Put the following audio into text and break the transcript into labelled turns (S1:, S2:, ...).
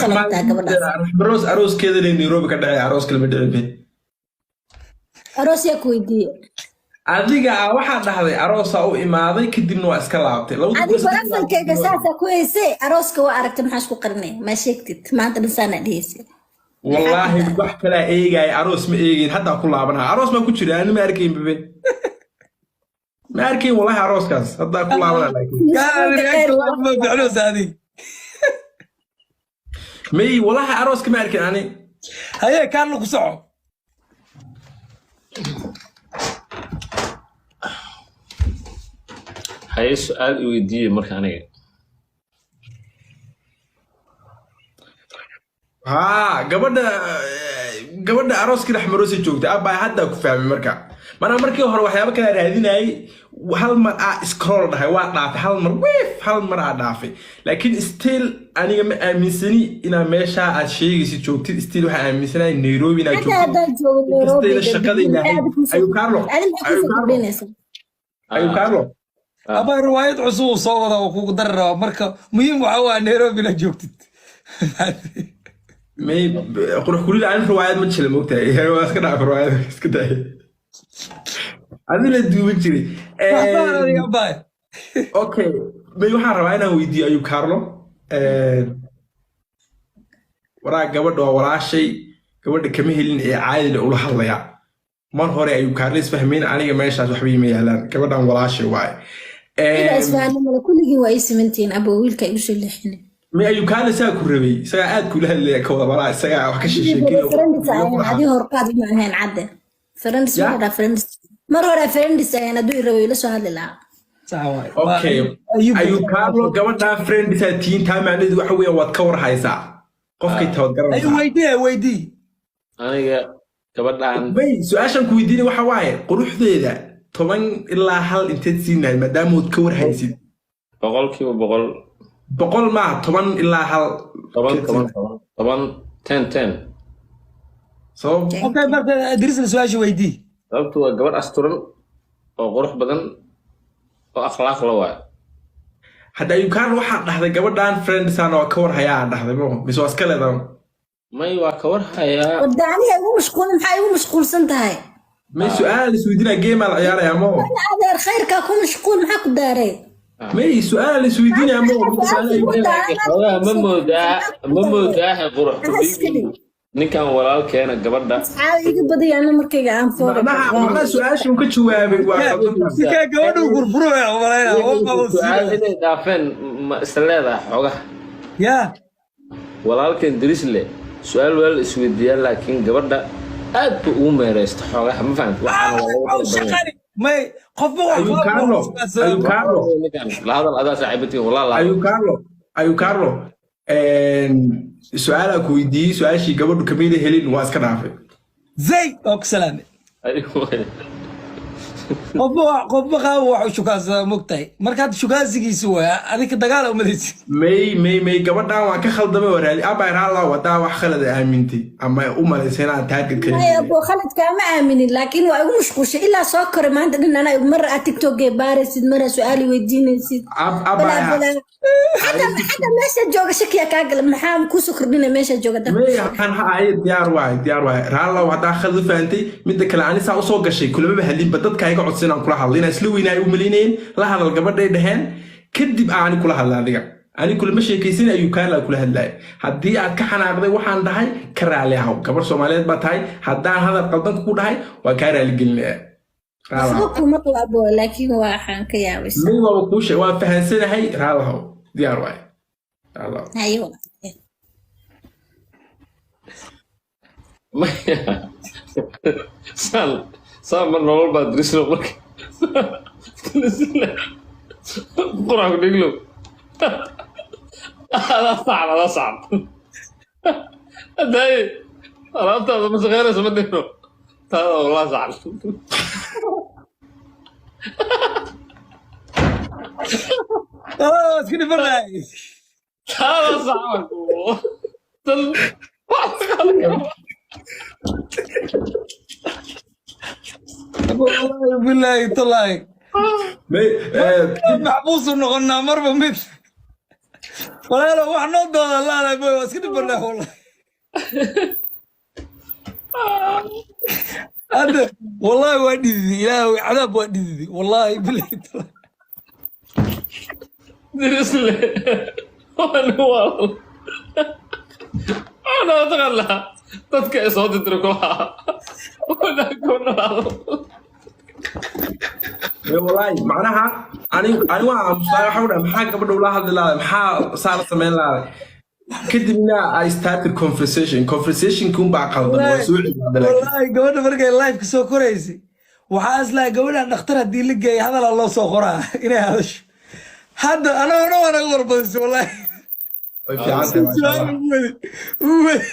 S1: Qalantaa gabadhaas.
S2: Raxmaroos arooskeeda le Nairobi ka dhacay, aroos kale ma dhicin be.
S1: Aroos yaa ku weydiiye?
S2: Adiga ah waxaa dhahday aroosaa u imaaday, kadibna waa iska laabtay labada
S1: Adi
S2: kun iyo saddex
S1: barafalkayga saasaa ku heysay. Arooska waa aragtay, maxaa isku qarinay? Maa sheegtid? Maanta dhan saanaa dheheysay.
S2: Wallaahi wax kalaa eegaya, aroos ma eegeyn. Haddaa ku laabanaha, aroos maa ku jira? Ani ma arkayn babe, ma arkayn wallahi arooskaas. Haddaa ku laabanaa laakiin.
S3: Kaan reaction live ma bixinaysa adig.
S2: May, wallahi arooska ma arkin ani.
S3: Haye, Kaarlo, ku soco.
S4: Haye, su-aal i weydiiyey marka aniga.
S2: Haa, gabadha gabadha arooskii Raxmaroosay joogtay abbaa. Haddaa ku fahmay marka. Mana markii hore waxyaabo kala raadinayay, hal mar aa scroll dhahay, waa dhaafay hal mar, wiif, hal mar aa dhaafay. Laakiin still aniga ma aaminsani inaa meeshaa aad sheegaysid joogtid. Still waxaa aaminsanahay Nairobi inaad
S1: Xataa
S2: joogtid.
S1: haddaan joogo Nairobi,
S2: Inkastayna shaqada ilaahay. Ayuu Carlo,
S1: adi maxaa
S2: ayuu
S1: kusoo
S2: Carlo,
S1: kordhinaysaa?
S2: ayuu Carlo.
S3: Ama riwaayad cusub uu soo wada oo kugu dari rabaa. Marka muhiim waxa waa Nairobi la joogtid.
S2: May, qurux kulil, aan riwaayad ma jira, moogtahay? Waa iska dhaaf riwaayad, iska daay, adi la duuban jiray.
S3: Waxbaan adiga abaa.
S2: Okay, may, waxaan rabaa inaan weydiiyo Ayub Carlo. Waraa, gabadha waa walaashay, gabadha kama helin ee caadila ula hadlaya. Mar hore Ayub Carlo isfahmeyn, aniga meeshaas waxba ima yaalaan. Gabadhan walaashay waaye.
S1: Ida isfahanay male, kulligiin waa ii simantihiin abo, wiilka igu soo leexinay.
S2: May, Ayub Carlo saa ku rabay, isagaa aad kula hadlaya, ka wada walaa isagaa wax ka
S1: Friends ahayn,
S2: shisheekinaya.
S1: adi horqaad ma ahayn cadde. Friends
S2: Ya?
S1: mar hore friends, mar hore friends ahayn. Hadduu i rabo ila soo hadli lahaa.
S3: Sax waay.
S2: Okay.
S3: Ayub.
S2: Ayub Carlo, gabadhan friendsaa tihiin, taa macnaheedu waxa weeyaan waad ka war haysaa qofkay tawad
S3: Ayub,
S2: garanaysaa.
S3: weydii, weydii.
S4: Aniga gabadhan
S2: May, su-aashan ku weydiinay waxa waaye, quruxdeeda 10 ilaa 1 inteed siinahay, maadaama ood ka war haysid?
S4: 100%.
S2: 100 maaha, 10 ilaa 1.
S4: 10, 10, 10, 10, 10, 10.
S2: Sabab?
S3: Okay, marka Idrisna su-aasha weydii.
S4: Sababtu waa gabadh asturan oo qurux badan oo akhlaaq la waayo.
S2: Hadda Ayub Carlo waxaa dhahday gabadhan friendsana waa ka war hayaa dhahday, mo mise waa iska leedahay?
S4: May, waa ka war hayaa.
S1: Warda aniga igu mashquulin, maxaa igu mashquulsan tahay?
S2: May, su-aal isweydiinaa, game aa la ciyaarayaa mo.
S1: Adeer, khayrkaa ku mashquul, maxaa ku daaray?
S2: May, su-aal isweydiinaya mo.
S4: Xoogaha ma moodaa qurux
S1: Iska dhig.
S4: ninkan walaalkeena gabadha?
S1: Asxaab iga badaya ana markayga aan foora.
S2: Macnaha su-aasha uu ka jawaabay waa qaldan.
S3: Sikee gabadhu gurguru ee umalaynaa oo qabo.
S4: Su-aal inay dhaafeen ma isla leedahay xoogaha?
S3: Ya.
S4: Walaalkeen Drisle su-aal waa la isweydiiyaa, laakiin gabadha aad buu ugu meereysta xoogaha, ma fahamta? Waxaana waa lagu qurux badan yahay.
S3: Shaqani may qofba wax.
S2: Ayub Carlo, Ayub Carlo.
S4: Ninkan, la hadal adaa saaxiibatiin walaa la hadal.
S2: Ayub Carlo, Ayub Carlo, su-aalaa ku weydiiyey, su-aashii gabadhu kamayna helin, waa iska dhaafay.
S3: Zay oo ku salaamay. Qofba qaaba wax u shukaansadaa, mogtahay? Marka hadda shukaansigiisi waaya, adinka dagaal umalaysid.
S2: May, may, may, gabadhan waan ka khaldamay, waa raali abay raalla wadaa, wax khalad aamintay ama u malaysay inaan target ka
S1: Maya abo, khaladka ma aaminin, laakiin waa igu mashquushay ilaa soo koray maanta dhan. Anaa mar aad TikTok baaraysid, mar aad su-aali weydiinaysid.
S2: Abay.
S1: Balaa balaa, xataa meesha jooga shakiya kaa gala. Maxaa kuusoo kordhinaya meesha jooga dan?
S2: May, waxaan ha ahay, diyaar waay, diyaar waay, raallow haddaa khalad u fahantay. Midda kale, ani saa usoo gashay kulamaba hadlinba, dadka iga codsan inaan kula hadlo, inaan isla weynaay u malaynayeen. La hadal gabadhay dhaheen, kadib aani kula hadla adiga. Ani kulama sheekaysan, ayuu Kaarla kula hadlaaya. Haddii aad ka xanaaqday waxaan dhahay, ka raali ahow. Gabar Soomaaliyeed baa tahay. Haddaan hadal qaldan kugu dhahay, waa kaa raaligelinaya.
S1: Waxba kuma qabo, laakiin waxaan ka yaabaysa.
S2: Mid waaba kuu sheeg, waan fahansanahay. Raalahow, diyaar waay, raalahow.
S1: Haye walaal.
S4: Maya, saan saan mar nolol baa Drislo marka qurac ku dhiglo. Adaa saxan, adaa saxan. Hadaaye alaabtaada ma shaqeynayso, ma dhihno taada walaa saxan.
S3: Iska dhifanaay.
S4: Taada saxan tan wax kale.
S3: Wallaahi bilaahi tallaahi.
S2: May
S3: maxbuusu noqonnaa marba mid. Walaalo, wax noo dooda laana mooy, waa iska dhibanaa wallahi. Hadda wallahi waa dhididi, ilaahay cadaab, waa dhididi wallahi bilahi.
S4: Dirisle waa waxaa taqaanaa dadka ay soo didira kulaha gabadha.
S2: Ee, wallaahi macnaha ani waa aamusnaa. Waxaan ku dhahay, maxaa gabadha ula hadli lahaday? Maxaa saa la samayn lahaday? Kadibna I started conversation. Conversationka unbaa qaldan, waa soo celiyay laakiin.
S3: Wallahi gabadha markay live ka soo koraysay, waxaa islahay gabadhan dhakhtar haddii la geeyo hadalaa loo soo qoraa inay hadasho. Hadda anagoo dhan waa naga warbadisay wallahi.
S2: Way fiican tahay, maasha Allah.
S3: Su'aal u wadi u wadi.